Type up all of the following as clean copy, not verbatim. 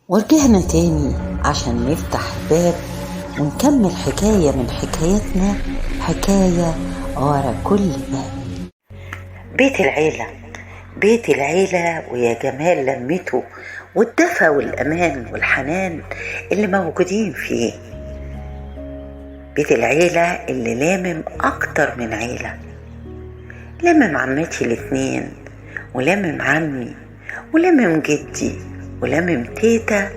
ورجعنا تاني عشان نفتح الباب ونكمل حكاية من حكايتنا، حكاية ورا كل باب. بيت العيلة، بيت العيلة ويا جمال لمته والدفى والأمان والحنان اللي موجودين فيه. بيت العيلة اللي لامم أكتر من عيلة، لامم عمتي الاتنين، ولامم عمي، ولامم جدي، ولامم تيتا،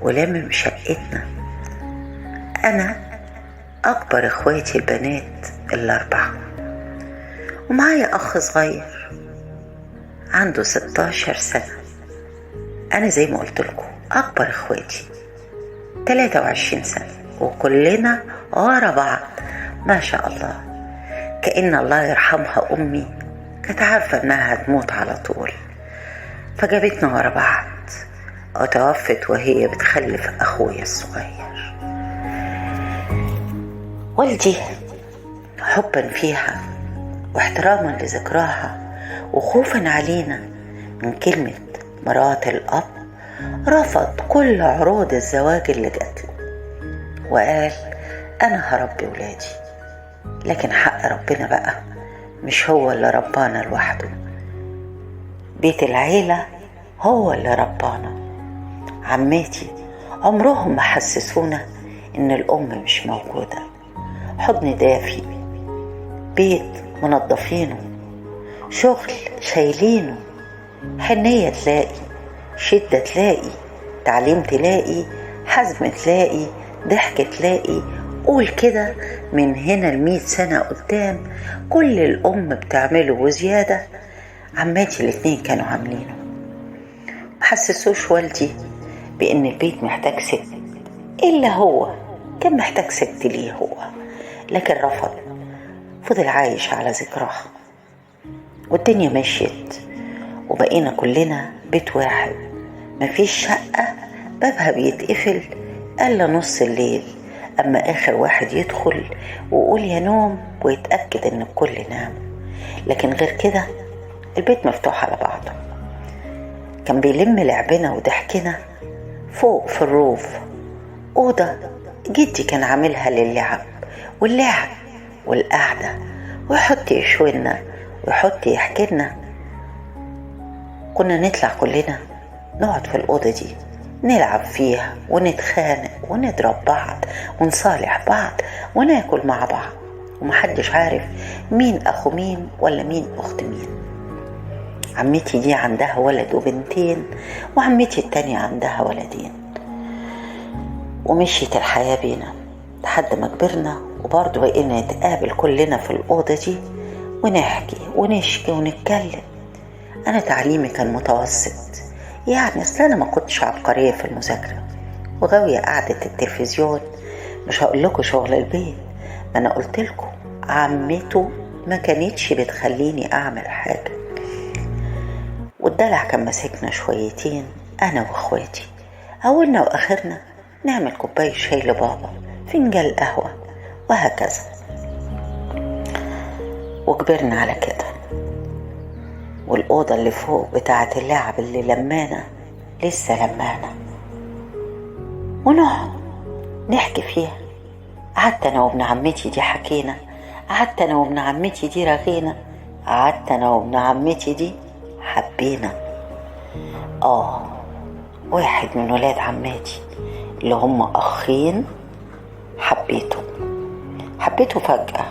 ولامم شقتنا. أنا أكبر إخواتي البنات الأربعة، ومعايا أخ صغير عنده 16 سنة. أنا زي ما قلت لكم أكبر إخواتي 23 سنة، وكلنا ورا بعض ما شاء الله. كأن الله يرحمها أمي كانت عارفة إنها هتموت على طول، فجابتنا ورا بعض، وتوفت وهي بتخلف أخويا الصغير. والدي حبا فيها واحتراما لذكراها وخوفا علينا من كلمة مرات الأب، رفض كل عروض الزواج اللي جاتله، وقال أنا هربي ولادي، لكن حق ربنا بقى مش هو اللي ربانا لوحده، بيت العيلة هو اللي ربانا. عماتي عمرهم ما حسسونا إن الأم مش موجودة، حضن دافي، بيت منظفينه، شغل شايلينه، حنية تلاقي، شدة تلاقي، تعليم تلاقي، حزم تلاقي، ضحك تلاقي. قول كده من هنا 100 سنة قدام كل الأم بتعمله وزيادة عماتي الاتنين كانوا عاملينه. محسسوش والدي بأن البيت محتاج ست، إلا هو كان محتاج ست ليه هو، لكن رفض، فضل عايش على ذكراها. والدنيا مشيت وبقينا كلنا بيت واحد، مفيش شقة بابها بيتقفل إلا نص الليل، أما آخر واحد يدخل ويقول يا نوم ويتأكد إن الكل نام، لكن غير كده البيت مفتوح على بعضه. كان بيلم لعبنا وضحكنا فوق في الروف، أوضة جدي كان عاملها للعب واللعب والقعدة، ويحط يشوينا ويحط يحكينا. كنا نطلع كلنا نقعد في الأوضة دي نلعب فيها ونتخانق ونضرب بعض ونصالح بعض وناكل مع بعض، ومحدش عارف مين أخو مين ولا مين أخت مين. عمتي دي عندها ولد وبنتين، وعمتي التانية عندها ولدين. ومشيت الحياة بينا لحد ما كبرنا، وبرضه بقينا نتقابل كلنا في الأوضة دي ونحكي ونشكي ونتكلم. أنا تعليمي كان متوسط، يعني أصل أنا ما كنتش عبقرية في المذاكرة، وغاوية قعدة التلفزيون. مش هقول لكم شغل البيت، ما أنا قلت لكم عمته ما كانتش بتخليني أعمل حاجة. والدلع كان ماسكنا شويتين أنا وإخواتي، أولنا وآخرنا نعمل كوباية شاي لبابا، فنجان قهوة، وهكذا. وكبرنا على كده. والأوضة اللي فوق بتاعة اللعب اللي لمانا لسه لمانا، ونقعد نحكي فيها. قعدت أنا وابن عمتي دي حكينا، قعدت أنا وابن عمتي دي رغينا، قعدت أنا وابن عمتي دي حبينا. واحد من ولاد عماتي اللي هم أخين حبيته فجأة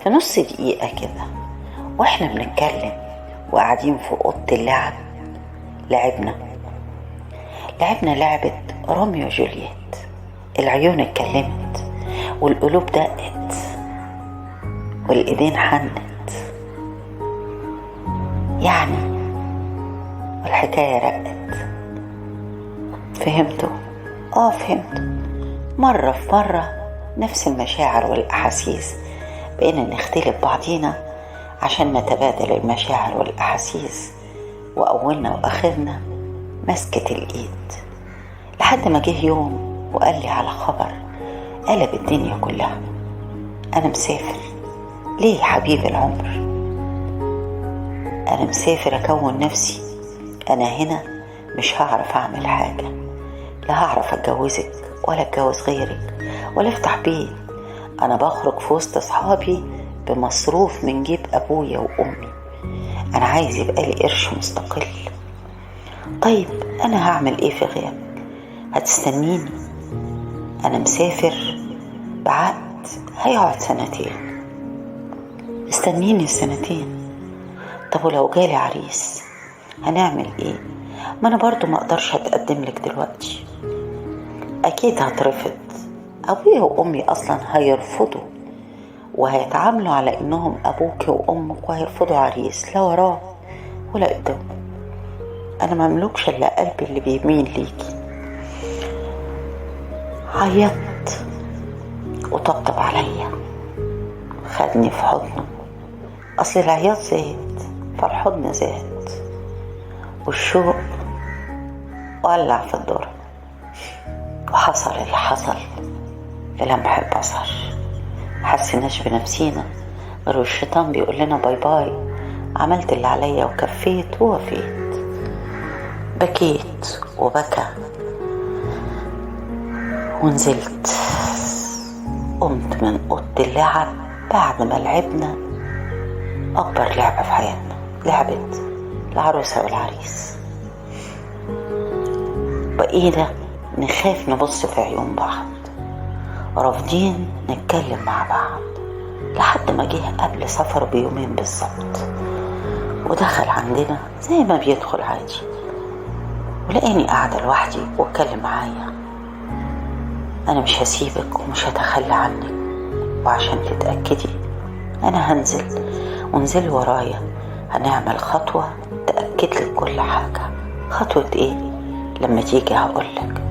في نص دقيقة كده، وإحنا بنتكلم وقاعدين في أوضة اللعب. لعبنا لعبة روميو وجولييت، العيون اتكلمت والقلوب دقت والإيدين حنت، يعني والحكاية رقت. فهمتوا؟ فهمتوا. مرة في مرة نفس المشاعر والأحاسيس، بقينا نختلف بعضينا عشان نتبادل المشاعر والأحاسيس، وأولنا وآخرنا مسكة الإيد. لحد ما جه يوم وقال لي على خبر قلب الدنيا كلها. أنا مسافر. ليه يا حبيب العمر؟ أنا مسافر أكون نفسي، أنا هنا مش هعرف أعمل حاجة. لا هعرف اتجوزك ولا اتجوز غيرك ولا افتح بيت، انا بخرج في وسط اصحابي بمصروف من جيب ابويا وامي، انا عايز يبقى لي قرش مستقل. طيب انا هعمل ايه في غيابك؟ هتستنيني؟ انا مسافر بعقد هيقعد 2 سنين، استنيني 2 سنين. طب ولو جالي عريس هنعمل ايه؟ ما انا برضو ما اقدرش اتقدم لك دلوقتي، اكيد هترفض. ابويا وامي اصلا هيرفضوا وهيتعاملوا على انهم ابوك وامك، وهيرفضوا عريس لا وراه ولا قدامه. انا مملوكش الا قلبي اللي بيميل ليكي. عيطت وطبطب عليا، خدني في حضنه، اصل العياط زاد فالحضن زاد، والشوق ولع في الدور، وحصل اللي حصل في لمح البصر. حسيناش بنفسينا غير الشيطان بيقول لنا bye bye، عملت اللي عليا وكفيت ووفيت. بكيت وبكى ونزلت، قمت من أوضة اللعب بعد ما لعبنا أكبر لعبة في حياتنا، لعبة العروسة والعريس. بقينا نخاف نبص في عيون بعض، رافضين نتكلم مع بعض، لحد ما جه قبل سفره بيومين بالظبط، ودخل عندنا زي ما بيدخل عادي، ولقاني قاعدة لوحدي واتكلم معايا. أنا مش هسيبك ومش هتخلى عنك، وعشان تتأكدي أنا هنزل وانزلي ورايا، هنعمل خطوة تأكد لك كل حاجة. خطوة إيه؟ لما تيجي هقولك.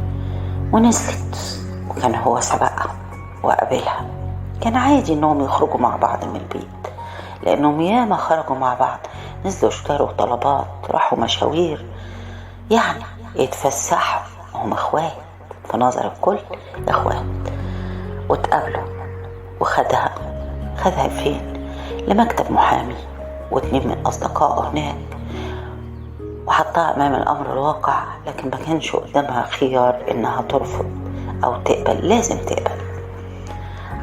ونزلت، وكان هو سبقها وقابلها. كان عادي انهم يخرجوا مع بعض من البيت، لانهم ياما خرجوا مع بعض، نزلوا اشتروا طلبات، راحوا مشاوير، يعني يتفسحوا، هم اخوات في نظر الكل اخوات. واتقابلوا وخدها، خدها فين؟ لمكتب محامي و2 من اصدقائه هناك، وحطها امام الامر الواقع، لكن ما كانش قدامها خيار انها ترفض او تقبل، لازم تقبل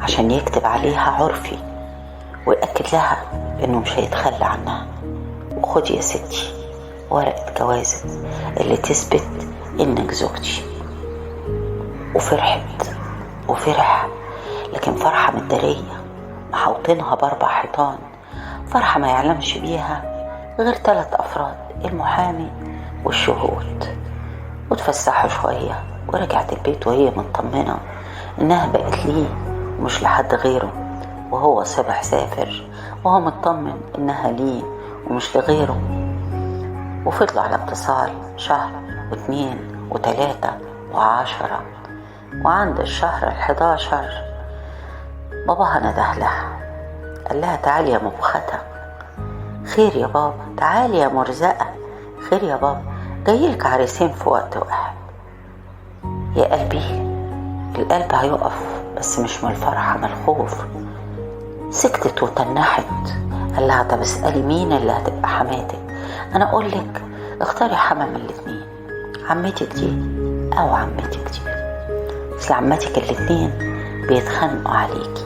عشان يكتب عليها عرفي ويأكد لها انه مش هيتخلى عنها. وخدي يا ستي ورقة جوازك اللي تثبت انك زوجتي. وفرحت وفرح، لكن فرحة متدارية محوطينها ب4 حيطان، فرحة ما يعلمش بيها غير 3 أفراد، المحامي والشهود. وتفسحوا شوية ورجعت البيت وهي مطمنة إنها بقت ليه ومش لحد غيره، وهو صبح سافر وهو مطمن إنها ليه ومش لغيره. وفضلوا على اتصال شهر و2 و3 و10، وعند الشهر 11 باباها نده لها، قال لها تعالي يا مبختة. خير يا بابا. تعالي يا مرزقة. خير يا بابا، جايلك عريسين في وقت واحد. يا قلبي، القلب هيقف، بس مش من الفرحة، من الخوف. سكتت وتنحت. قال لها طب اسألي مين اللي هتبقى حماتك، انا اقولك اختاري حما من الاتنين، عمتك دي او عمتك دي، بس عمتك الاتنين بيتخانقوا عليكي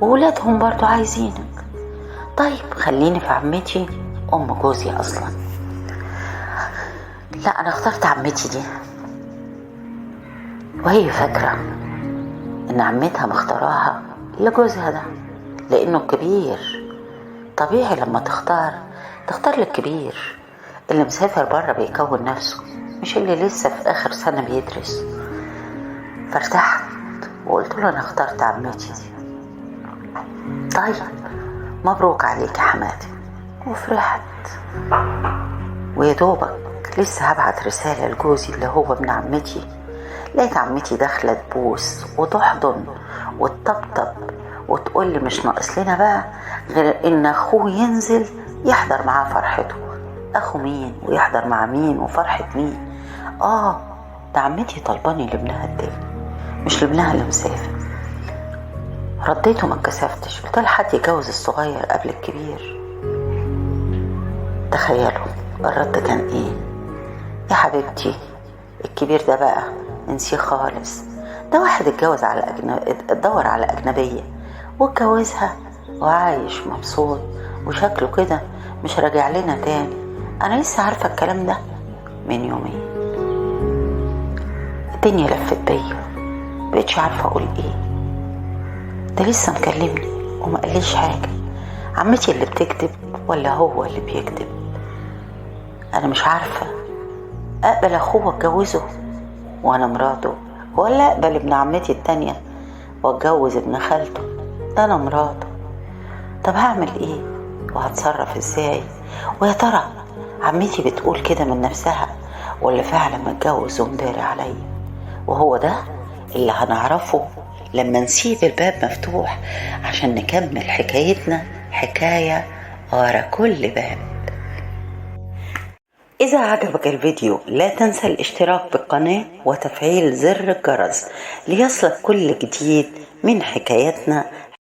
وولادهم برضو عايزينك. طيب خليني في عمتي ام جوزي اصلا. لا انا اخترت عمتي دي، وهي فاكرة ان عمتها مختاراها لجوزها ده لانه كبير. طبيعي لما تختار للكبير اللي مسافر بره بيكون نفسه، مش اللي لسه في اخر سنة بيدرس. فارتحت وقلت له انا اخترت عمتي دي. طيب مبروك عليك يا حماتي. وفرحت. ويا دوبك لسه هبعت رسالة لجوزي اللي هو ابن عمتي، لقيت عمتي داخلة تبوس وتحضن وتطبطب وتقول لي مش ناقص لنا بقى غير ان اخوه ينزل يحضر معاه فرحته. اخو مين ويحضر مع مين وفرحة مين؟ ده عمتي طلباني لابنها التاني مش لابنها اللي مسافر. رديته ما اتكسفتش، قلت لها حد يجوز الصغير قبل الكبير. تخيلوا الرد كان ايه؟ يا حبيبتي الكبير ده بقى انسيه خالص، ده واحد اتجوز على اتدور على أجنبية واتجوزها وعايش مبسوط وشكله كده مش راجع لنا تاني. أنا لسه عارفة الكلام ده من يومين. الدنيا لفت بيا، مبقتش عارفة أقول إيه. ده لسه مكلمني وما قاليش حاجة. عمتي اللي بتكذب ولا هو اللي بيكذب؟ أنا مش عارفة أقبل أخوه وأتجوزه وأنا مراته، ولا أقبل ابن عمتي التانية وأتجوز ابن خالته، ده أنا مراته. طب هعمل إيه وهتصرف إزاي؟ ويا ترى عمتي بتقول كده من نفسها ولا فعلا متجوز ومداري عليا؟ وهو ده اللي هنعرفه لما نسيب الباب مفتوح عشان نكمل حكايتنا، حكاية ورا كل باب. إذا عجبك الفيديو لا تنسى الاشتراك بالقناة وتفعيل زر الجرس ليصلك كل جديد من حكايتنا